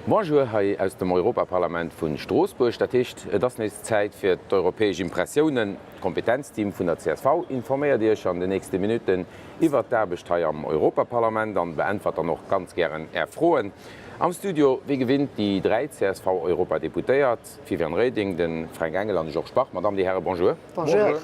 Bonjour hei aus dem Europaparlament vu Stroossbuerg. Dat heescht, et ass nees Zäit fir d'europäesch Impressiounen. D'Kompetenzteam vun der csv informéiert Iech an den nächste Minutten iwwert d'Aarbecht hei am Europaparlament an beäntwert dann och ganz gären Är Froen. Am Studio wéi gewinnt déi 3 CSV-Europadeputéiert, d'Viviane Reding, de Fränk Engel an de Georges Bach. Madame, Dir Häre, bonjour. Bonjour.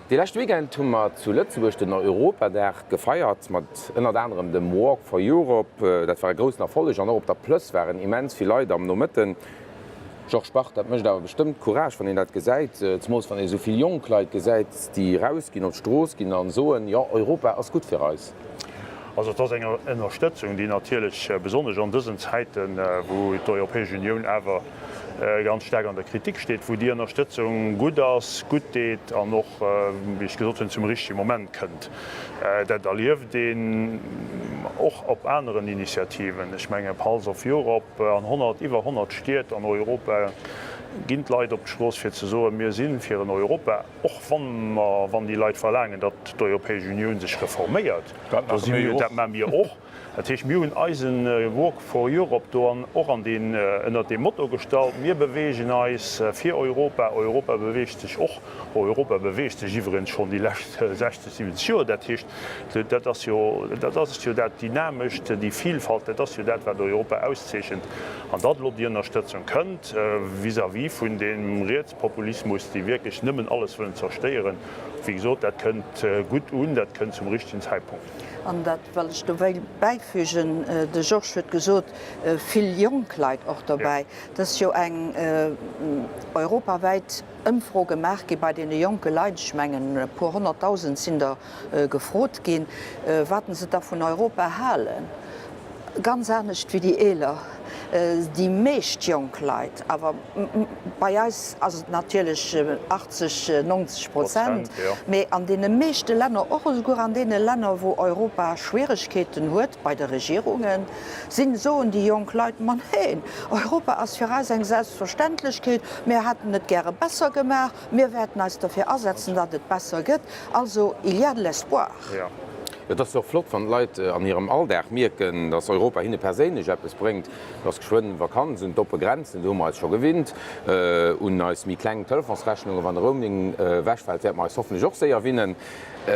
Dee leschte Weekend hu mer zu Lëtzebuerg den Europadag gefeiert, mat ënnert anerem dem Walk for Europe. Dat war e groussen Erfolleg an och op der Plëss waren immens vill Leit am Nomëtten. Georges Bach, dat mécht awer bestëmmt Courage, wann een dat gesäit, zemools wann ee esou vill jonk Leit gesäit, déi erausginn, op d'Strooss ginn a soen, jo, Europa ass gutt fir eis. Also et ass eng Ënnerstëtzung, déi natierlech besonnesch an dësen Zäiten, wou d'Europäesch Unioun awer ganz staark an der Kritik steet, wou déi Ënnerstëtzung gutt ass, gutt deet an och, wéi ech gesot hunn, zum richtege Moment kënnt. Dat erlieft een och op aneren Initiativen. Ech menge Pulse of Europe, an 100, iwwer 100 Stied an Europa ginn d'Leit op d'Strooss fir ze soen, mir si fir en Europa, och wann mer, wann déi Leit verlaangen, datt d'Europäesch Unioun sech reforméiert. Dat maache mir jo och. Dat maache mir och. Dat heescht, mir hunn eisen Walk for Europe do an och an deen, ënnert deem Motto gestallt, Mir beweegen eis fir Europa, Europa beweegt sech och. Europa beweegt sech iwwerens schonn déi lescht 60, 70 Joer. Dat heescht, dat ass jo, dat ass jo dat Dynamescht, déi Vielfalt, dat ass jo dat, wat Europa auszeechent. An datt elo déi Ënnerstëtzung kënnt vis-à-vis vun deem Rietspopulismus, déi wierklech nëmmen alles wëllen zerstéieren, wéi gesot, dat kënnt gutt un, dat kënnt zum richtegen Zäitpunkt. An dat Well ech do wéilt bäifügen, de Georges huet gesot, vill jonk Leit och dobäi. Et ass jo eng europawäit Ëmfro gemaach gi bei deene jonke Leit, ech mengen e puer honnertdausend sinn der gefrot ginn, wat se da vun Europa halen. Ganz anescht wéi déi Eeler. Déi meescht jonk Leit, awer bei eis ass et natierlech 80, 90 Prozent, mee an deene meeschte Länner, och esouguer an deene Länner, wou Europa Schwieregkeeten huet bei de Regierungen, sinn, soen déi jonk Leit, Ma neen, Europa ass fir eis eng Selbstverständlechkeet, mir hätten et gäre besser gemaach, mir wäerten eis derfir asetzen, datt et besser gëtt. Also, il y a de l'espoir. Et ass jo och flott, wann d'Leit an hirem Alldag mierken, dass Europa hinne perséinlech eppes bréngt. Et ass geschwënn Vakanz un d'oppe Grenzen, do hu mer eis scho gewinnt. Un eis méi kleng Telefonsrechnungen, wann de Roaming ewechfält, wäerte mer eis hoffentlech och séier winnen.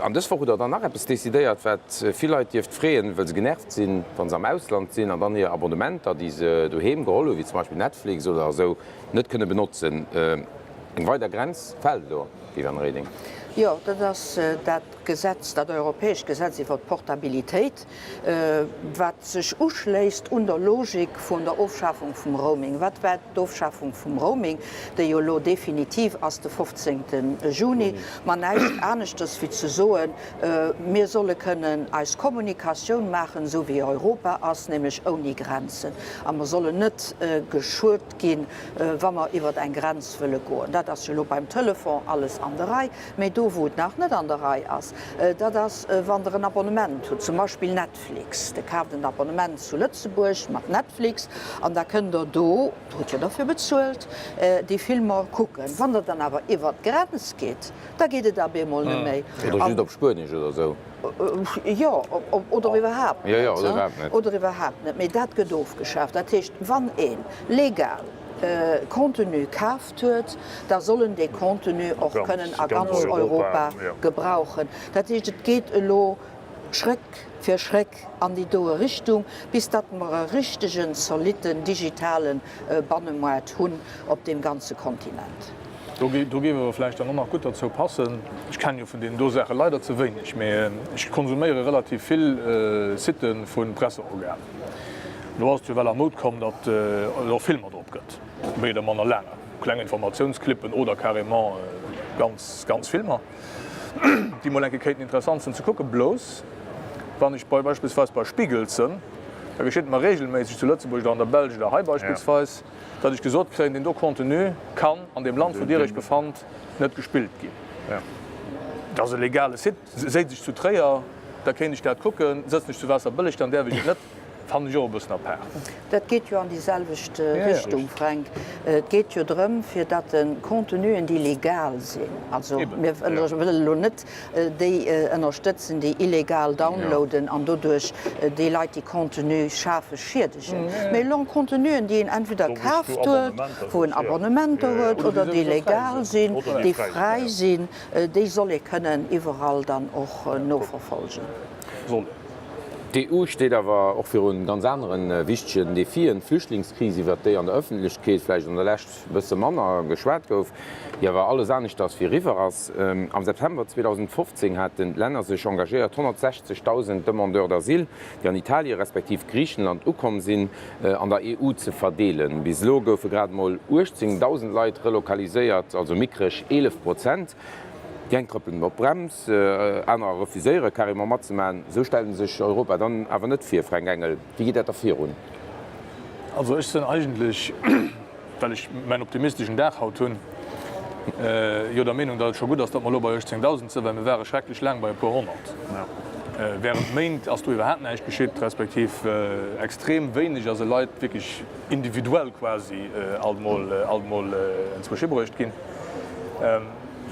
An dës Woch hutt Der dann nach eppes decidéiert, wat vill Leit dierft freeën, wëll se genervt sinn, wa se am Ausland sinn an dann hir Abonnementer, déi se doheem geholl hunn, wéi zum Beispill Netflix oder esou, net kënne benotzen. Eng weider Grenz fält elo, Viviane Reding. Jo, dat ass dat Gesetz, dat europäescht Gesetz iwwert d'Portabilitéit, wat sech uschléisst un der Logik vun der Ofschafung vum Roaming. Wat war d'Ofschafung vum Roaming, déi jo elo definitiv ass de 15. Juni? Ma näischt aneschters wéi ze soen, Mir solle kënnen eis Kommunikatioun maachen, esou wéi Europa ass, nämlech ouni Grenzen. A mer sollen net geschuet ginn, wa mer iwwer eng Grenz wëlle goen. Dat ass jo elo beim Telefon alles an der Rei. Mee do, wou et nach net an der Rei ass, dat ass, wann Der en Abonnement hutt, zum Beispill Netflix. Der kaaft en Abonnement zu Lëtzebuerg mat Netflix an da kënnt Der do, Der hutt jo derfir bezuelt, déi Filmer kucken. Wann Der dann awer iwwert d'Grenz gitt, da geet et ab eemol net méi. Oder just op Spuenesch oder esou. Jo, oder iwwerhaapt net. Oder iwwerhaapt net. Mee dat gëtt ofgeschaaft. Dat heescht, wann ee legal Contenu kaaft huet, da soll en dee Contenu och kënnen a ganz Europa gebrauchen. Dat heescht, et geet elo Schréck fir Schréck an déi doe Richtung, bis datt mer e richtegen, zolitten digitale Bannemoart hunn op deem ganze Kontinent. Do géif awer vläicht dann och nach gutt derzou passen, ech kennen jo vun deenen do Saache leider ze wéineg, mä ech konsuméiere relativ vill Sitë vu Presseorganen. Elo ass et jo well a Moud komm, datt et och Filmer drop gëtt, méi oder manner laanger, kleng Informatiounsclippen oder carrément ganz, ganz Filmer, déi mol eng Kéier kéinten interessant sinn ze kucken. Blouss wann ech bei beispillsweis bei Spiegel sënn, da geschitt et mer regelméisseg zu Lëtzebuerg oder an der Belsch oder hei beispillsweis, datt ech gesot kréien, deen do Contenu kann an deem Land, wou Dir Iech befannt, net gespillt ginn. Dat ass e legale Site. Séiz ech zu Tréier, da kéint ech dat kucken. Sëtzen ech zu Waasserbëlleg, dann däerf ech et net. Fannen ech och e bëssen apaart. Dat geet jo an déi selwecht Richtung, Fränk. Et geet jo drëm, fir datt de Contenuen, déi legal sinn, also mir wëllen elo net déi ënnerstëtzen, déi illegal downloaden an doduerch déi Leit, déi Contenu schafen, schiedegen, mee elo Contenuen, déi een entweder kaaft huet, wou en Abonnementer huet oder déi legal sinn, déi fräi sinn, déi soll ee kënnen iwwerall dann och noverfolgen. Soll. D'EU steet awer och virun ganz anere wichtegen Defien, D'Flüchtlingskris, iwwert déi an der Ëffentlechkeet vläicht an der Lescht e bësse manner geschwat gouf, déi awer alles aneschters wéi eriwwer ass. Am September 2015 haten d'Länner sech engagéiert, 160.000 Demandeurs d'asile, déi an Italie respektiv Griichenland ukomm sinn, an der EU ze verdeelen. Bis elo goufe grad emol 18.000 Leit relokaliséiert, also mickreg 11 Prozent. Déi eng trëppelen op d'Brems, anerer refuséiere carrément matzemaachen. Esou stellt en sech Europa dann awer net vir. Fränk Engel, wéi geet dat da virun? Also ech sinn eigentlech, well ech mäin optimisteschen Dag haut hunn, jo der Meenung, datt et scho gutt ass, datt mer elo bei 18.000 sinn, well mir ware schrecklech laang bei e puer honnert. Während Méint ass do iwwerhaapt näischt geschitt, respektiv extrem wéineg a se Leit wierklech individuell quasi alt emol, alt emol enzwousch hibruecht ginn.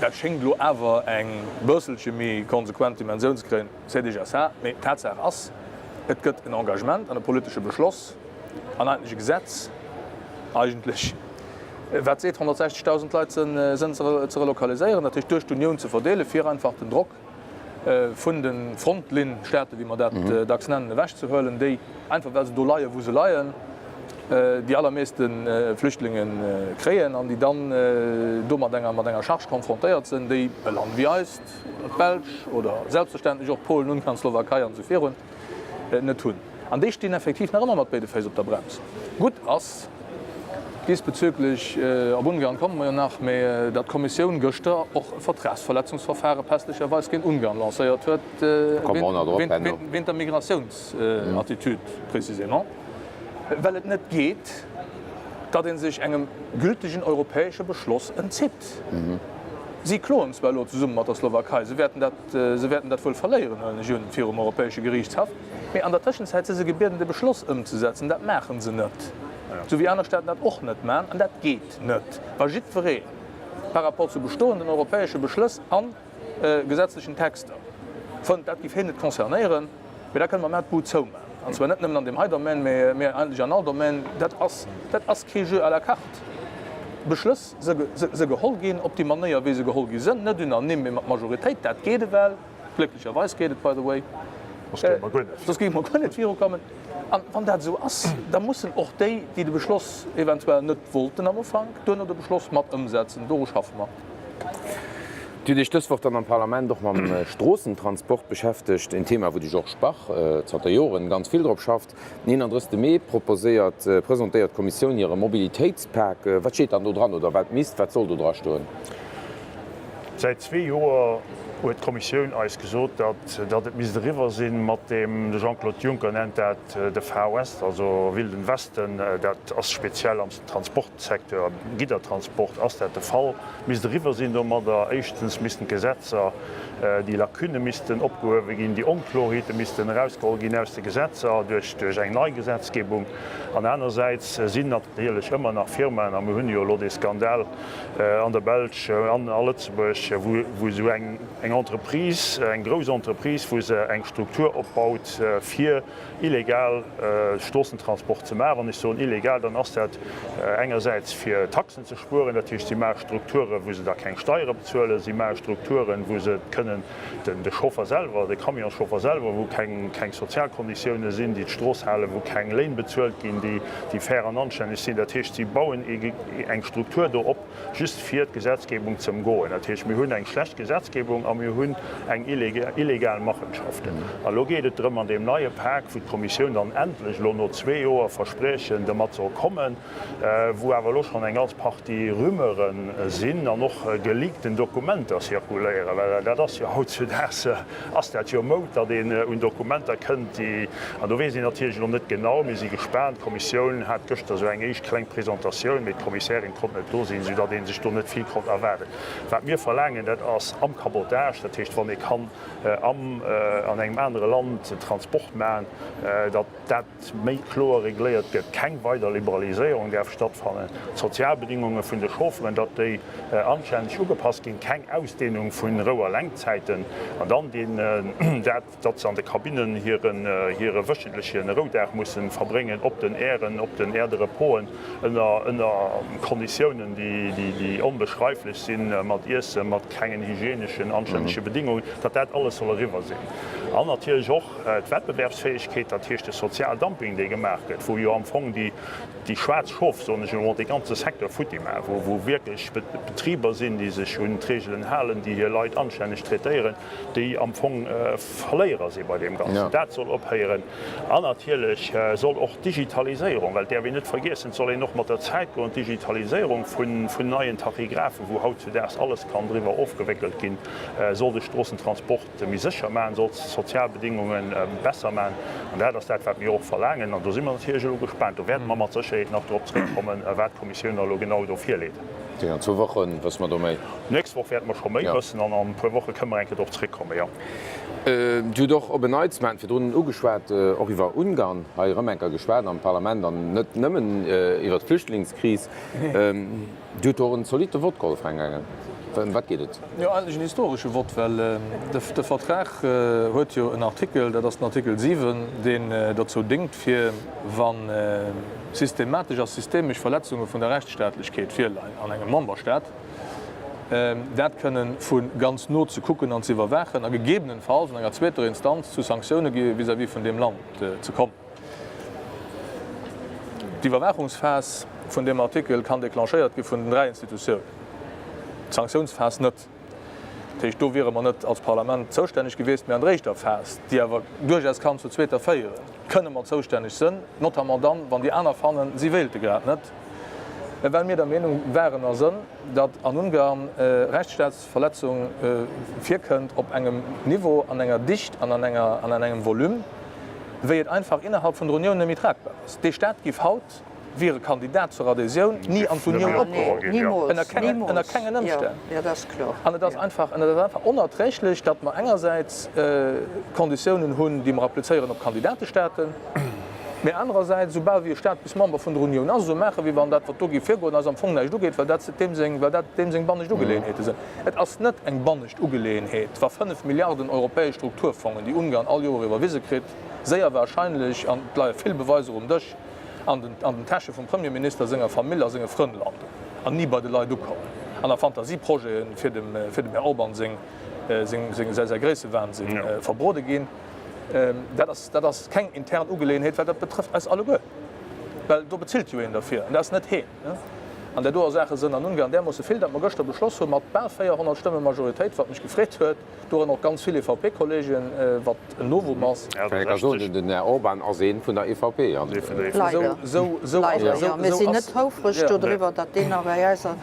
Dat schéngt elo awer eng bësselche méi konsequent Dimensioun ze kréien, c'est déjà ça. Mee Tatsaach ass, et gëtt en Engagement an e politesche Beschloss an eigentlech e Gesetz, eigentlech, wat seet, 160.000 Leit sënn ze relokaliséieren, dat heescht duerch d'Unioun ze verdeelen, fir einfach den Drock vun de Frontlinnstaaten, wéi mer dat dacks nennen, ewechzehuelen, déi einfach well se do leien, wou se leien, déi allermeeste Flüchtlinge kréien an déi dann do mat enger mat enger Charge konfrontéiert sinn, déi e Land wéi eist oder d'Belsch oder selbstverständlech och Polen, Ungarn, Slowakei an esou virun net hunn. An déi stinn effektiv nach ëmmer mat béide Féiss op der Brems. Gutt ass diesbezüglech, op Ungarn komme mer jo nach, mä datt d'Kommissioun gëschter och e Vertragsverletzungsverfahre pässlecherweis géint Ungarn lancéiert huet, wéint der Migratiounsattitüd précisément, well et net geet, datt ee sech engem gültegen europäesche Beschloss entzitt. Si kloen zwar elo zesumme mat der Slowakei, se wäerten dat, se wäerten dat wuel verléieren, huelen ech un, virum Europäesche Geriichtshaff. Mee an der Tëschenzäit si se gebieden, de Beschloss ëmzesetzen. Dat maache se net, esou wéi aner Staaten dat och net maachen. An dat geet net, wa jiddweree par rapport zu bestoenden europäesche Beschlëss a gesetzlechen Texter fënnt, dat géif hien net concernéieren. Mee da kënne mer mar d'Bud zoumaachen. An zwar net nëmmen an deem hei Domaine, mee eigentlech an all Domaine. Dat ass, dat ass kee Jeu à la carte. Beschlëss se geholl ginn, op déi Manéier, wéi se geholl gi sënn, net unanime, mee mat Majoritéit, dat geet ewell. Glécklecherweis geet et, by the way. Soss géinge mer guer net virukommen. An wann dat esou ass, da mussen och déi, déi de Beschloss eventuell net wollten am Ufank, duerno de Beschloss mat ëmsetzen. Doru schaffe mer. Dir hutt Iech dës Woch dann am Parlament och mam Stroossentransport beschäftegt, en Thema, wou de Georges Bach zanter Joren ganz vill drop schafft. Den 31. Mee proposéiert, presentéiert d'Kommissioun hire Mobilitéitspak. Wat steet dann do dran oder wat misst, wat soll do dra stoen? Säit zwee Joer huet d'Kommissioun eis gesot, datt datt et misst eriwwer sinn mat deem, de Jean-Claude Juncker nennt dat de Far West, also Wilden Westen, dat ass speziell am Transportsecteur, Giddertransport ass dat de Fall, misst eriwwer sinn domadder. Éischtens missten d'Gesetzer, déi Lacunne missten opgehuewe ginn, déi Onklorheete missten erausgeholl ginn aus de Gesetzer duerch duerch eng nei Gesetzgebung. An anersäits sinn natierlech ëmmer nach Firmaen, a mir hunn jo elo dee Skandal an der Belsch an a Lëtzebuerg, wou esou eng Entreprise, eng grouss Entreprise, wou se eng Struktur opbaut, fir illegal Stroossentransport ze maachen. Wann ech soen illegal, dann ass dat engersäits fir Taxen ze spueren, dat heescht, si maache Strukture wou se da keng Steiere bezuelen, si maache Strukturen, wou se kënnen de Chauffer selwer, de Camionschauffer selwer, wou keng sozial Konditioune sinn, déi d'Strooss halen, wou keng Léin bezuelt ginn, déi fair an anstänneg sinn. Dat heescht, si bauen eng Struktur do op, just fir d'Gesetzgebung ze ëmgoen. Dat heescht, mir hunn eng schlecht Gesetzgebung a mir hunn eng illegal Machenschaften. A lo geet et drëm, an deem neie Pak, wou d'Kommissioun dann endlech elo no zwee Joer Verspriechen domat soll kommen, wou awer elo schonn eng ganz Partie Rumeure sinn an och geleakten Dokumenter zirkuléieren, well dat ass jo hautzudaags ass dat jo Moud, datt een un Dokumenter kënnt, déi, an do weess een natierlech elo net genau, mir si gespaant, d'Kommissioun hat gëschter esou eng éischt kleng Presentatioun, mee d'Kommissärin konnt net do sinn, soudatt ee sech do net vill konnt erwaarden. Wat mir verlaangen, dat ass am Cabotage. Cabotage, dat heescht wann ee kann am an engem anere Land Transport maachen, datt dat méi kloer regléiert gëtt, keng weider Liberaliséierung däerf stattfannen, d'Sozialbedingunge vun de Chaufferen, datt déi anstänneg ugepasst ginn, keng Ausdehnung vu Rou a Lenkzäiten an dann deen dat, datt se an de Kabinnen hiren hire wöchentleche Roudag mussen verbréngen, op den Aires, op den Aires de reposen, ënner ënner Konditiounen, déi déi déi onbeschreiflech sinn, mat Iessen, mat kengen hygieneschen anstännege Bedingungen, datt dat alles soll eriwwer sinn. An natierlech och d'Wettbewerbsfäegkeet, dat heescht de Sozialdumping, dee gemaach gëtt, wou jo am Fong déi déi schwaarz Schof, soen ech emol, dee ganze Secteur futti maachen, wou wou wierklech Betriber sinn, déi sech un d'Reegelen halen, déi hir Leit anstänneg traitéieren, déi am Fong Verléierer si bei deem Ganzen. Dat soll ophéieren. An natierlech soll och d'Digitaliséierung, well et däerf een net vergiessen, et soll een och mat der Zäit goen, d'Digitaliséierung vun neien Tachygraphen, wou hautzudaags alles kann driwwer ofgewéckelt ginn, soll de Stroossentransport méi sécher maachen, soll d'Sozialbedingunge besser maachen. An dat ass dat, wat mir och verlaangen. An do si mer natierlech elo gespaant. Do wäerte mer mat Sécherheet nach drop zréckkommen, wat d'Kommissioun da elo genau do virleet. An zwou Woche wësse mer do méi. D'nächst Woch wäerte mer scho méi wëssen an an e puer Woche kënne mer eng Kéier drop zréckkommen, jo. Dir hutt och op en Neits, mer haten virdrun ugeschwat, och iwwer Ungarn hei erëm eng Kéier geschwat am Parlament an net nëmmen iwwer d'Flüchtlingskris. Dir hutt do och en zolitte Vott geholl, Fränk Engel. Ëm wat geet et? Jo, eigentlech en historesche Vott, well de Vertrag huet jo en Artikel, dat ass den Artikel 7, deen dozou déngt, fir wa systematesch a systemesch Verletzunge vun der Rechtsstaatlechkeet virleien an engem Memberstaat, dat kënnen vu ganz no ze kucken an ze iwwerwaachen a gegebenenfalls an enger zweeter Instanz zu Sanktioune vis-à-vis vun deem Land ze kommen. D'Iwwerwaachungsphas vun deem Artikel kann declenchéiert gi vun den 3 Institutiounen, d'Sanktiounsphas net. Dat heescht, do wiere mer net als Parlament zoustänneg gewiesst, mä an der éischter Phas, déi awer duerchaus kann zur zweeter féieren, kënne mer zoustänneg sënn, notamment dann, wann déi aner fannen, si wéilte grad net, well mir der Meenung waren a sënn, datt an Ungarn Rechtsstaatsverletzung virkënnt op engem Niveau, an enger Dicht an an enger an an engem Volume, wéi et einfach innerhalb vun der Unioun net méi tragbar ass. Dee Staat giff haut wier e Kandidat zur Adhésioun ni an d'Unioun opgeholl ginn, ënner kengen, ënner kengen Ëmstänn. An et ass einfach, an et ass einfach onerträglech, datt mer engersäits Konditiounen hunn, déi mer applizéieren op Kandidatestaaten, mä anerersäits, esoubal wéi e Staat bis Member vun der Unioun ass, esou maachen, wéi wann dat, wat do géif virgoen, eis am Fong näischt ugeet, well dat deem seng, well dat deem seng bannescht Ugeleeënheete sinn. Et ass net eng bannescht Ugeleeënheet, wa 5 Milliarden europäesch Strukturfongen, déi Ungarn all Joer iwwerwise kritt, séier wahrscheinlech, an et leie vill Beweiser um Dësch, an den an den Täsche vum Premierminister, senger Famill a senge Frënn landen an ni bei de Leit ukommen an a Fantasieprojete fir dem fir dem Här Orban seng seng seng säi säi Gréissewahnsinn verbrode ginn. Dat ass dat ass keng intern Ugeleeënheet, well dat betrëfft eis alleguer, well do bezilt jo een derfir an dat ass net heen. An där doer Saache sënn an Ungarn därmoosse vill, datt mer gëschter beschloss hu mat bal 400 Stëmme Majoritéit, wat mech gefreet huet, Dorënner och ganz vill EVP-Kollegen, wat en Novum ass. Kann ee soen, den Här Orban ass ee vun der EVP. Leider, leider, jo. Mir sinn net houfreg dodriwwer, datt deen nach bei eiser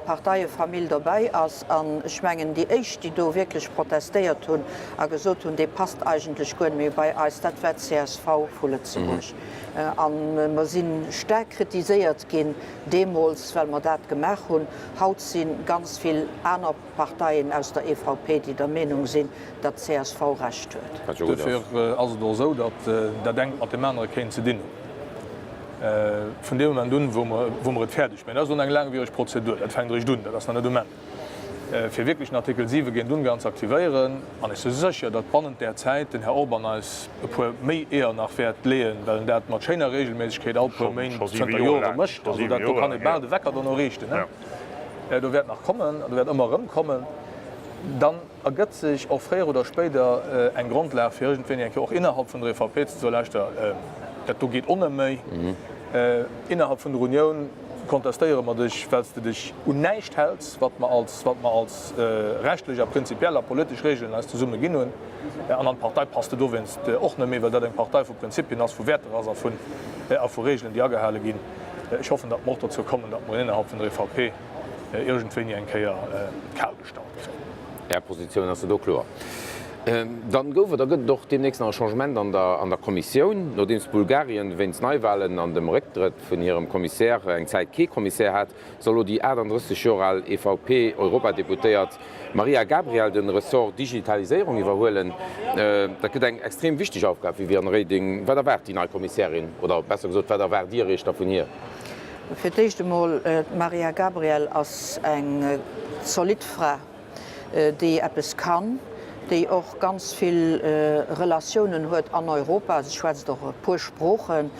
Parteiefamill dobäi ass. An ech mengen, déi éischt, déi do wierklech protestéiert hunn a gesot hunn, dee passt eigentlech guer net méi bei eis, dat war d'CSV vu Lëtzebuerg. A mer si staark kritiséiert ginn deemools, well mer dat gemaach hunn. Haut si ganz vill aner. Parteien aus der EVP, déi der Meenung sinn, datt d'CSV Recht huet. Duerfir ass et och esou, datt dat engt mat deem anere kéint ze dinn hunn. Vun deem Moment un, wou mer, wou mer et fäerdeg bréngen, dat ass elo eng laangwiereg Prozedur, dat fänkt eréischt un, dat ass nach net um Enn, fir wierklech den Artikel 7 géint Ungarn ze aktivéieren. An ech si sécher, datt bannent där Zäit den Här Orban eis e puer méi Eeër nach wäert leeën, well en dat mat schéiner Regelméissegkeet all puer Méint zënter Jore mécht. Also dat do kann ee bal de Wecker dono riichten. Do wäert nach kommen, do wäert ëmmer erëm kommen. Dann ergëtt sech och fréier oder spéider eng Grondlag, fir iergendwéini eng Kéier och innerhalb vun der EVP ze soen, Lauschter, dat do geet och net méi. Innerhalb vun der Unioun kontestéiere mer dech, well s de dech un näischt häls, wat mer als, wat mer als rechtlech a prinzipiell a politesch Regeln eis zesumme ginn hunn. An an d'Partei passt de dowéinst och net méi, well dat eng Partei vu Prinzipien ass, vu Wäerter ass a vun, a vu Regeln, déi agehale ginn. Ech hoffen, datt mer och dozou kommen, datt mer innerhalb vun der EVP iergendwéini eng Kéier kal gestallt kréien. Är Positioun ass jo do kloer. Dann gouf et a gëtt et och deemnächst nach e Changement an der an der Kommissioun. Nodeems Bulgarien wéinst Neiwalen an dem Récktrëtt vun hirem Kommissär eng Zäit kee Kommissär hat, soll elo déi 38 Joer al EVP-Europadeputéiert Maria Gabriel de Ressort Digitaliséierung iwwerhuelen. Dat gëtt eng extrem wichteg Aufgab, Viviane Reding. Wat erwaart déi nei Kommissärin, oder besser gesot, wat erwaart Dir Iech da vun hir? Fir d'éischt emol, d'Maria Gabriel ass eng zolidd Fra. déi eppes kann, déi och ganz vill Relatiounen huet an Europa. Si schwätzt och e puer Sproochen.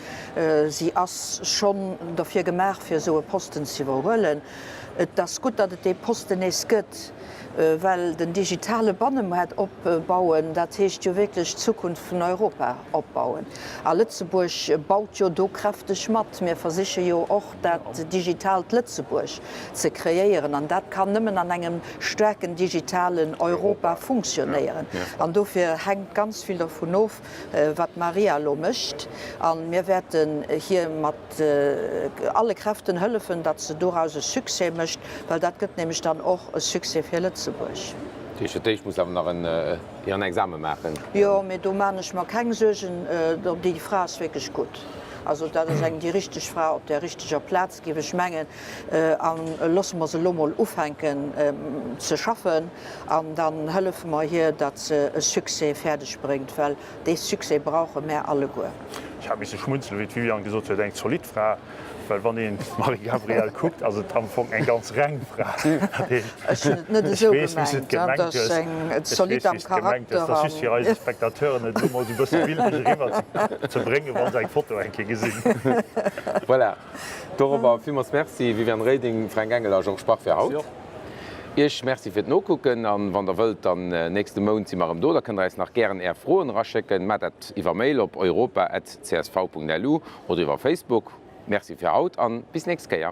Si ass schonn derfir gemaach, fir esou e Posten ze iwwerhuelen. Et ass gutt, datt et dee Posten nees gëtt, well den digitale Bannemaart opbauen, dat heescht jo wierklech d'Zukunft vun Europa opbauen. A Lëtzebuerg baut jo do kräfteg mat. Mir versiche jo och, dat digitaalt Lëtzebuerg ze kreéieren, an dat kann nëmmen an engem staarken digitalen Europa funktionéieren. An dofir hänkt ganz vill dovun of, wat d'Maria elo mécht, a mir wäerten hir mat alle Kräften hëllefen, datt se doraus e Succès mécht, well dat gëtt nämlech dann och e Succès fir Lëtzebuerg. Dat heescht, fir d'éischt muss awer nach en hiren Exame maachen. Jo, mee do maan ech mer keng Suergen, déi Fra ass wierklech gutt. Also dat ass eng déi richteg Fra op där richteger Plaz, géif ech mengen. A loosse mer se elo mol ufänken ze schaffen an dann hëllefe mer hir, datt se e Succès fäerdeg bréngt, well dee Succès brauche mär alleguer. Ech hat misse schmunzelen, wéi d'Viviane gesot huet, eng zolidd Fra. Well wann een d'Marie-Gabrielle kuckt, ass et am Fong eng ganz reng Fra. Dat heescht, Ech hunn et net ech esou weess, wéi s de et gemengt, gemengt dat ass hues. eng Ech weess, zolidd wéi am s de gemengt hues. Charakter Dat ass just an. fir eise Spectateuren et elo mol esou e bësse bildlech eriwwer ze bréngen, wa se eng Foto eng Kéier gesinn. Voilà, dorobber villmools Merci, Viviane Reding, Fränk Engel a Georges Bach fir haut. Iech Merci fir d'Nokucken an wann der wëllt, dann nächste Mount si mer erëm do. Da kënnt der eis nach gären är Froen eraschécken. Maacht dat iwwer Mail op europa@csv.lu oder iwwer Facebook. Merci fir haut an bis nächst Kéier.